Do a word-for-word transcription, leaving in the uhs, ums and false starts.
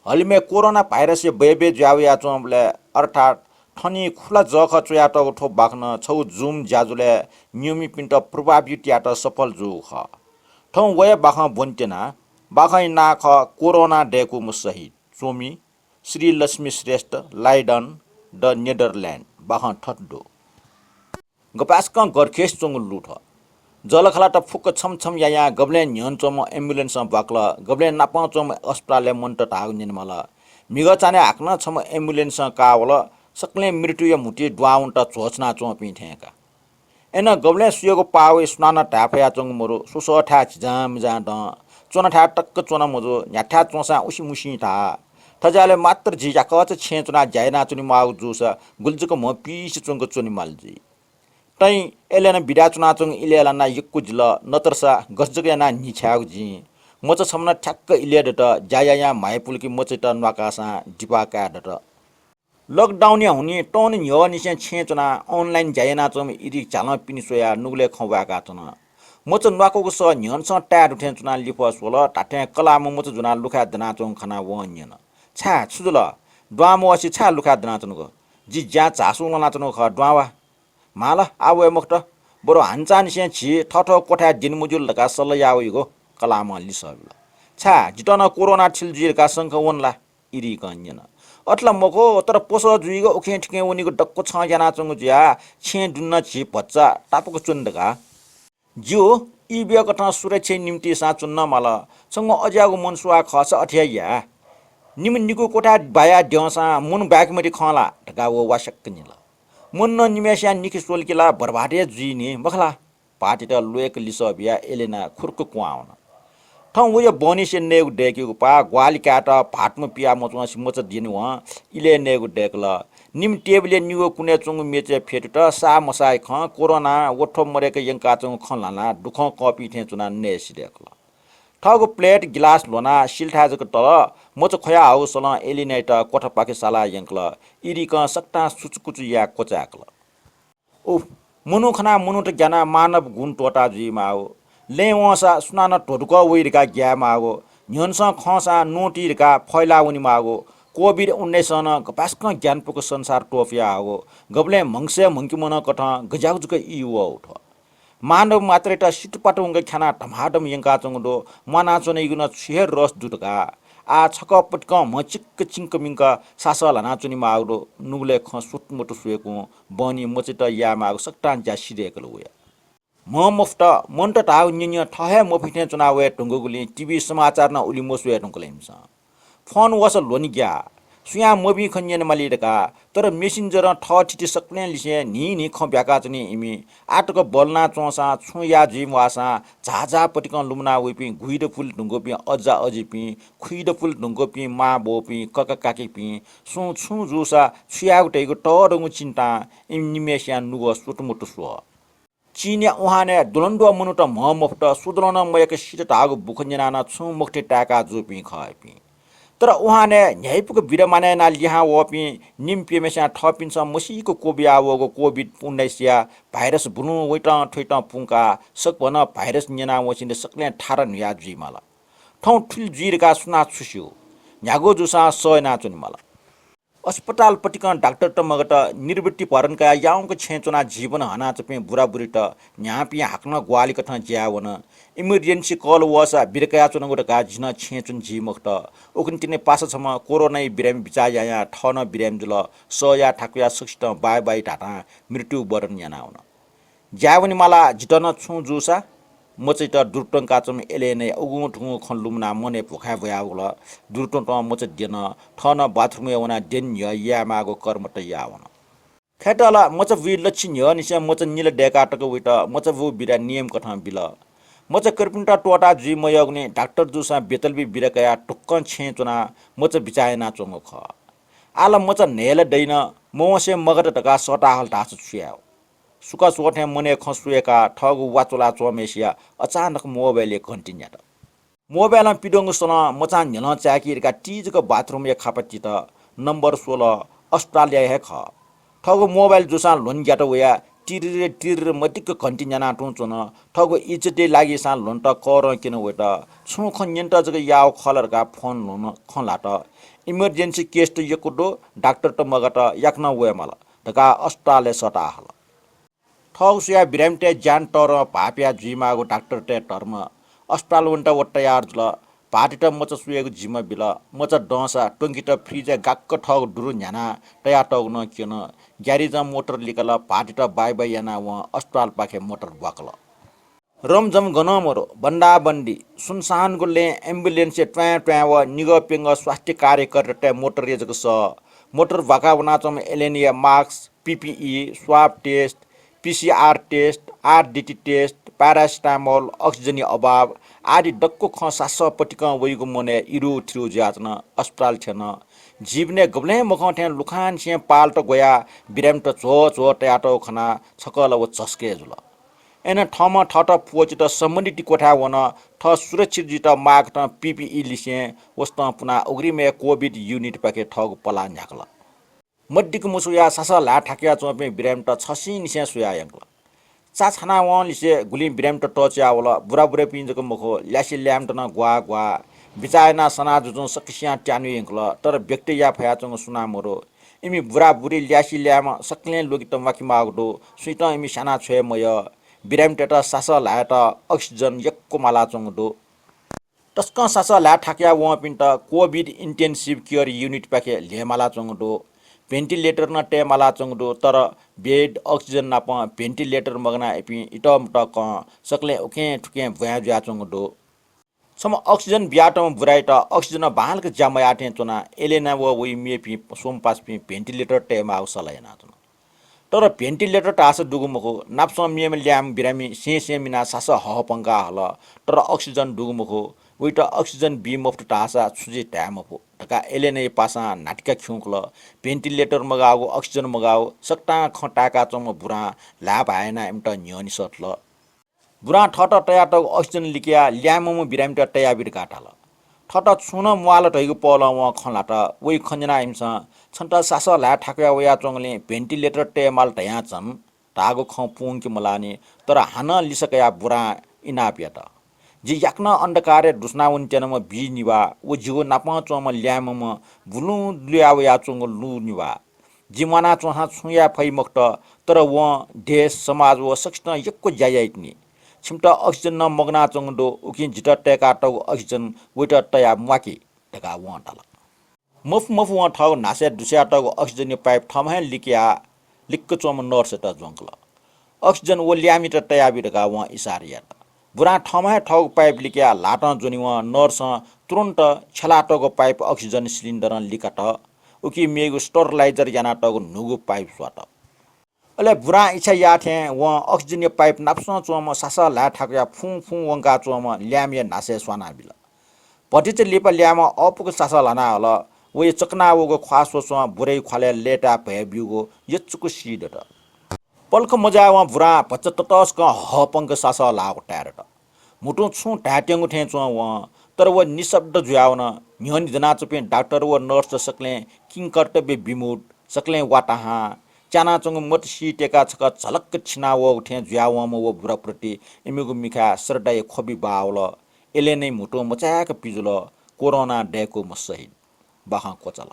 हलिमय् कोरोना भाइरसया बय्बय् जुया वयाच्वंबलय्, अर्थात् थनिं खुला जःखः च्वयातःगु थ्व बाखनं छगू Zoom ज्याझ्वलय् न्यंपिन्त प्रभावित यायेत सफल जूगु खः। थौं व हे बाखं ब्वनेत्यना। बाखंया नां खः कोरोना दय्कूम्ह शहीद। च्वमि श्री लक्ष्मी श्रेष्ठ, लाइडन, द नेदरल्यान्ड। बाखं थथे दु। गपाय्सकं गरखेस च्वंगु लु थ्व। जःलाखःलात फुक्क छम्ह छम्ह यायां गबलें न्ह्यःने च्वंम्ह एम्बुलेन्सं ब्वाकल, गबलें नापं च्वंम्ह अस्पतालय् मनूत धाःगु न्यनेमाल। म्हिगः चान्हय् हाकनं छम्ह एम्बुलेन्सं काः वल, सकलें मृत्युया म्हुतुइ दुहां वनेत झ्वःछुनाच्वंपिं थें का। अय्नं गबलें सुयागु पाः वइ सुनानं धाये फयाच्वंगु मरु। स्वस्वःथाय् झिजांमिजां दं, च्वनाथाय् तक्क च्वन मजू, न्ह्याथाय् च्वंसां उसिमुसिं धाः। थज्याःलय् मात्र झी याकःचा छेँय् च्वनाः ज्या यानाच्वनेमाःगु जूसा गुलि जक म्ह पिसे च्वंक च्वनेमाल जुइ। तैं एलेना बिदा च्वनाच्वंगु इलय् लानाः यक्व जिल, नतरसा गथे जक यानाः न्हि छायेगु जिं। मचा छम्हं नं ठ्याक्क इलय् दत, ज्या यायां म्हाया पुलुकी मचायात न्वाकाःसां दिपाः काये दत। लकडाउनया हुनिं तःन्हु न्ह्यःनिसें छेँय् च्वनाः online ज्या यानाच्वंम्ह इरिक झ्यालं पिने स्वयाः नुगलय् खँ ह्वाय्काच्वन। मचा न्वाकूगु सः न्ह्यःनेसं ताये दु थें च्वनाः लिफः स्वल, धात्थें कलाःम्ह मचा ज्वनाः लुखाय् दनाच्वंगु खनाः वं न्यन, छाय्, छु जुल? दुहां मवसे छाय् लुखाय् दनाच्वनागु? जि ज्यां झासु लनाच्वनागु खः, दुहां वा। म्हाल, आः वये मखुत। बरु हान्चांनिसें झी थःथःगु क्वथाय् द्यने मज्यूल धकाः सल्लाह याः वइगु, कलाःम्हं लिसः बिल। छाय्, जितः नं कोरोना थिल जुइ धकाः शंका वन ला? इरिकं न्यन। अथे ला मखु, तर पसः जुइगु, उखें थुखें वनीगु दक्व छं यानाच्वंगु जुयाः छेँय् दुने नं झी भचा तापाक च्वने धकाः। ज्यू, ई ब्यःकथं सुरक्षाया निंतिं सां च्वने नं माल। छंगु अज्याःगु मनसुवा खःसा अथे हे या। निम्ह निकू क्वथाय् बायाः द्यंसां मनू बाय्के मते खं ला धकाः व वास्याक्क न्यल। मनू नं निम्हय्सियां निखे स्वल कि ला बरबाद हे जुइ नि, मखु ला? भाःतित ल्वय्क लिसः बियाः एलेना खुरुक्क क्वहां वन। थौं वया बहनीसे नयेगु दय्केगु पाः ग्वाहालि कायेत भाःतम्ह पिया मच्वंसे मचा द्यने वं इलय् नयेगु दय्कल। निम्ह टेबलया निगू कुनय् च्वंगु मेचय् फ्यतुत साः मसाःया खँ, कोरोनां व थ्व मदय्क यंकाच्वंगु खँ ल्हानाः दुःखं कंपिं थें च्वनाः नये सिधय्कल। थःगु plate गिलास ल्ह्वनाः सिलथाय् जक तल। मचा ख्वयाहःगु सलं एलेनायात क्वथापाखे सालाः यंकल। इरिकं सकतां सुचुकुचु याये क्वचाय्कल। उफ, मनू खनाः मनूत ग्यानाः मानव गुण त्वःता जुइमाःगु। लँय् वंसा सुनानं ध्वदुकः वइ धकाः ग्यायेमाःगु। न्ह्यःनेसं खंसां नुं ति धकाः फैला वनेमाःगु। कोभिड उन्नाइसं नं गपाय्सकं ग्यानापुक संसार त्वपुयाहःगु। गबलें म्हगसय् म्हंके मनं कथं गज्याःगु जक ई वःगु थ्व। मानव मात्रयात सितुपात वंक ख्यानाः धमाधम यंकाच्वंगु दु। म्वानाच्वनीगु नं छु हे रस दु धकाः। आः छकः पतिकं म्ह चिक्क चिंकमिंक सासः ल्हानाच्वनेमाःगु दु। नुगलय् खँ सुतुमुतु स्वयेकुं बहनीं मचायात यायेमाःगु सकतां ज्या सिधय्कल वया। म्ह मफुत, मनूत धाःगु न्यँ न्यँ थः हे मफुइ थें च्वना वये धुंकूगुलिं टिभी समाचार नं उलि मस्वये धुंकल इमिसं। फोन वःसा ल्ह्वने ग्याः। सुयां मभिं खँ न्यनेमाली धकाः, तर Messenger-ं थःथिति सकलें लिसें न्हिं न्हिं खँ ब्याकाच्वनी इमि। आः तक बल्लानाच्वंसां छुं याये जुइ म्वाःसां झाः झाः पतिकं लुमना वइपिं गुइदँ पुले धुंकूपिं अजा अजिपिं, खुइदँ पुले धुंकूपिं मां बौपिं, कका काकीपिं, सुं छुं जूसा छु यायेगु धइगु तःधंगु चिन्तां इमि निम्हय्सियां नुगः सुतुमुतु स्वः। चीनया वुहानय् दुलंद्वः मनूत म्ह मफुत, सुदलं नं मयय्क सित धाःगु बुखँ न्यनाः नं छुं मखुथें ताय्का जूपिं खः इपिं। तर वुहानय् न्ह्याइपुक बिदा मानय् यानाः लिहां वःपिं निम्ह प्यम्हेस्यां थःपिन्सं मसीक क्वबिया वःगु कोभिड उन्नाइसया भाइरस बुलुं वइतं थ्वइतं पुंकाः सकभनं भाइरस न्यना वंसेंलि सकलें थारा न्हुया जुइमाल। थौं थुलि जुइ धकाः सुनां छु स्यू? न्ह्यागु जूसां सह यानाच्वनेमाल। अस्पताल पतिकं डाक्टरत मगात, निवृत्ति भरण कयाः याउँक छेँय् च्वनाः जीवन हनाच्वंपिं बुराबुरीत न्ह्याःपिं हाकनं ग्वाहालि कथं ज्या याः वन। Emergency call वःसा बिदा कयाच्वनागु धकाः झी नं छेँय् च्वने जी मखुत। उखुन्हु तिनि पासा छम्ह कोरोनाया बिरामी बिचाः यायां थः नं बिरामी जुल। सह याये थाकुयाः सकसितं बाइ बाइ धातां मृत्युवरण याना वन। ज्या याये वनेमाला, जितः नं छुं जूसा। मचायात दुरुत्वं काःच्वंम्ह एलेनाया उगुं थुगुं खँ लुमनाः मनय् भ्वखाय् ब्वयावल। दुरुत्वं तुं मचा द्यन। थः नं बाथरुमय् वनाः द्यने न्ह्यः यायेमाःगु कर्मत याः वन। खय्त ला मचा बुइ लच्छि न्ह्यःनिसें मचा निला दय्काः तक वइत। मचा बू बिदा नियम कथं बिल। मचा कर्पिन्त त्वःता जुइ मयःगुलिं डाक्टर जूसां बेतलबी बिदा कयाः ढुक्कं छेँय् च्वनाः मचा बिचाः यानाच्वंगु खः। आः ला मचा न्हय्ला दइन, मवंसे मगात धकाः सःता हल धाःसा छु याये? सुका स्वःथें मनय् खँ स्वयेकाः थःगु वा च्वलाच्वंम्हेसिया अचानक मोबाइलय् घन्टी न्ह्यात। मोबाइलं पिद्वंगु सलं मचां न्ह्यलं चाय्की धकाः ति जक बाथरुमया खापा तित। नम्बर स्वल, अस्पतालया हे खः। थःगु मोबाइल जूसां ल्ह्वने ग्यात वयाः तिरिर तिरिर मदिक्क घन्टी न्याना तुं च्वन। थःगु इज्जतया लागि सां ल्ह्वन्त करं क्यन वयेत। छुं खँ न्यन्त जक याव खः ला धकाः फोन ल्ह्वन खँ ल्हात। Emergency case त यक्व दु, डाक्टर त मगात, याकनं वये माल धकाः अस्पतालय् सःता हल। थःगु स्वयाः बिरामीतय् ज्यान तःधं भाःपिया जुइमाःगु डाक्टरतय् धर्म। अस्पताल वनेत व तयार जुल। भाःतित मचा स्वयेगु जिम्मा बिल। मचा दंसा त्वंकेत फ्रिजय् गाक्क थःगु दुरु न्ह्यानाः तयातःगु नं क्यन। ग्यारेजं मोटर लिकल। भाःतित बाइ बाइ यानाः वं अस्पतालपाखे मोटर ब्वाकल। रमझम गनं मरु, बन्दाबन्दी, सुनसानको लँय् एम्बुलेन्सया ट्वाँय् ट्वाँय् व निगः प्यंगः स्वास्थ्य कार्यकर्तातय् मोटरया जक सः। मोटर भ्वाका वनाच्वंम्ह एलेनया mask, PPE, swab test, PCR test, RDT test, paracetamol, oxygenया अभाव आदि दक्व खँ सासः पतिकं वइगु मनय् इरुथिरु जुयाच्वन। अस्पताल थ्यन। जीवनय् गबलें मखं थें लुखांनिसें पालत ग्वयाः बिरामीत झ्वः झ्वः तयातःगु खनाः छकः ला व झसकय् जुल। अय्नं थःम्हं थःत प्वःचित सम्बन्धित क्वथाय् वन। थः सुरक्षित जुइत माःकथं PPE लिसें वसतं पुनाः उघ्रिमय् COVID unitपाखे थःगु पलाः न्ह्याकल। मदिक्क मुसु वयाः सासः ल्हाये थाकुयाच्वंपिं बिरामीत छसिंनिसें स्वयाः यंकल। चा छानावंलिसे गुलिं बिरामीत तःचिया वल। बुराबुरीपिं जक मखु, ल्यासे ल्याय्म्हत नं ग्वाः ग्वाः। बिचाः यानाः सना जुजुं सकसियां त्यानु यंकल, तर व्यक्त याये फयाच्वंगु सुनां मरु। इमि बुराबुरी ल्यासे ल्याय्म्ह सकलें ल्वगित म्वाकेमाःगु दु। सुइतं इमि स्याना छ्वये मयः। बिरामीतय्त सासः ल्हायेत oxygen यक्व मालाच्वंगु दु। तसकं सासः ल्हाये थाकुया वंपिन्त COVID intensive care unitपाखे ल्ह्वये मालाच्वंगु दु। Ventilator नं तये मालाच्वंगु दु, तर bed, oxygen नाप ventilator मगानाः इपिं इतःमतः कं सकलें उखें थुखें ब्वाँय् जुयाच्वंगु दु। छम्ह oxygen बियातःम्ह बुराइत oxygen बांलाक ज्या मयाः थें च्वनाः एलेना व वइ मेपिं स्वम्हपासापिं ventilator तयेमाःगु सल्लाह यानाच्वन। तर ventilator धाःसा दुगु मखु, नापसं मेम्ह ल्याय्म्ह बिरामी सें सें मिनाः सासः हःपंका हल, तर oxygen दुगु मखु, वइत oxygen बी मफुत धाःसा छु जुइ धाये मफु धकाः एलेनाया पासां न्हातिका खिउँकल। Ventilator मगाःगु, oxygen मगाःगु सकतां खँ ताय्काच्वंम्ह बुरां ल्हाय्भाय् यानाः इमित न्ह्यःने सःतल। बुरां थःत तयातःगु oxygen लिकयाः ल्याय्म्हम्ह बिरामीत तयाबी धकाः धाल। थःत छुं नं म्वाःल धइगु पहलं वं खँ ल्हात। वइ खँ न्यनाः इमिसं छन्त सासः ल्हाये थाकुया वयाच्वंगुलिं ventilator तये माल धयाच्वन धाःगु खँ पूवंके मलाःनि, तर हानं लिसा कयाः बुरां इनाप यात। जि याकनं अन्धकारय् दुस्नावनेत्यनाम्ह बी निभाः व जिगु नापं च्वंम्ह ल्याय्म्हम्ह बुलुं लुया वयाच्वंगु लु निभाः। जि म्वानाच्वंसां छुं याये फइ मखुत, तर वं देश, समाज व सकसितं यक्व ज्या याइतिनि। छिमित oxygen नं मगानाच्वंगु दु, उकिं जितः तय्कातःगु oxygen वइत तयाः म्वाकि धकाः वं धाल। मफु मफु वं थःगु न्हासय् दुस्यातःगु oxygenया pipe थःम्हं हे लिकयाः लिक्क च्वंम्ह nurseयात ज्वंकल। Oxygen व ल्याय्म्हयात तयाबी धकाः वं इसारा यात। बुरां थःम्हं हे थःगु pipe लिकयाः ल्हातं ज्वनेवं nurseं तुरुन्त छ्यलातःगु pipe oxygen cylinderं लिकात। उकी मेगु sterilizer यानातःगु न्हूगु pipe स्वात। अले बुरां इच्छा याःथें वं oxygenया pipe नापसं च्वंम्ह सासः ल्हाये थाकुया फुं फुं वंकाच्वंम्ह ल्याय्म्हया न्हासय् स्वानाबिल। भतिचा लिपा ल्याय्म्हं अःपुक सासः ल्हाना हल। वया चकना वःगु ख्वाः स्वस्वं बुराया ख्वालय् लय्ताय् भ्वय् ब्यूगु यचुक सी दत। पलख मज्यावं बुरां भचा ततसकं हःपंक सासः ल्हाःगु ताये दत। म्हुतुं छुं धायेत्यंगु थें च्वं वं, तर व निशब्द जुयावन। न्ह्यःने दनाच्वंपिं डाक्टर व nurse सकलें किंकर्तव्य विमूढ, सकलें वाताहां। च्यानाच्वंगु मत सी तय्काः छकः झलक्क छिनावःगु थें जुयावंम्ह व बुराप्रति इमिगु मिखाय् श्रद्धाया ख्वबि बाः वल। एलेनया म्हुतुं मचाय्क पिजुल। कोरोनां दय्कूम्ह शहीद। बाखं क्वचाल।